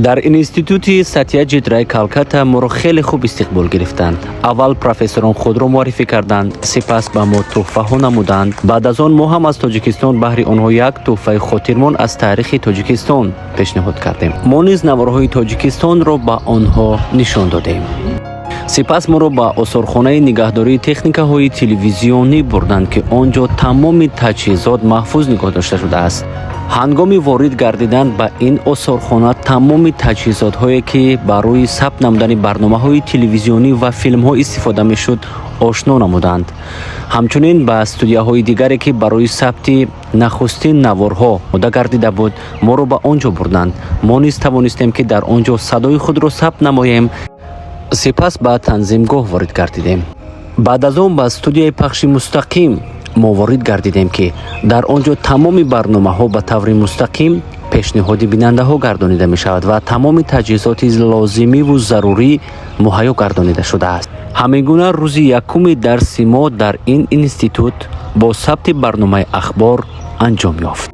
Дар институти Сатяҷит Рай Калкатта моро хеле хуб истиқбол гирифтанд. Аввал профессорон худро муаррифӣ карданд, сипас ба мо тӯҳфаҳо намуданд. Баъд аз он мо ҳам аз Тоҷикистон баҳри онҳо як тӯҳфаи хотирмон аз таърихи Тоҷикистон пешниҳод кардем. Мо низ наворҳои Тоҷикистонро ба онҳо нишон додем. Сипас моро ба осорхонаи нигаҳдории техникаҳои телевизионӣ бурданд, ки он ҷо тамоми таҷҳизот маҳфуз нигоҳ дошта шудааст. Ҳангоми ворид гардидан ба ин осорхона тамоми таҷҳизотҳое, ки барои сабт намудани барномаҳои телевизионӣ ва филмҳо истифода мешуд, ошно намуданд. Ҳамчунин ба студияҳои дигаре, ки барои сабти нахустин наворҳо омода гардида буд, моро ба он ҷо бурданд. Мо низ тавонистем, ки дар он ҷо садои худро сабт намоем. Сипас ба танзимгоҳ ворид гардидем. Баъд аз он ба студияи пахши мустақим мо ворид гардидем, ки дар он ҷо тамоми барномаҳо ба таври мустақим пешниҳоди бинандаҳо гардонида мешавад ва тамоми таҷҳизоти лозимиву зарурӣ муҳайё гардонида шудааст. Ҳамин гуна рӯзи якуми дарси мо дар ин институт бо сабти барномаи ахбор анҷом ёфт.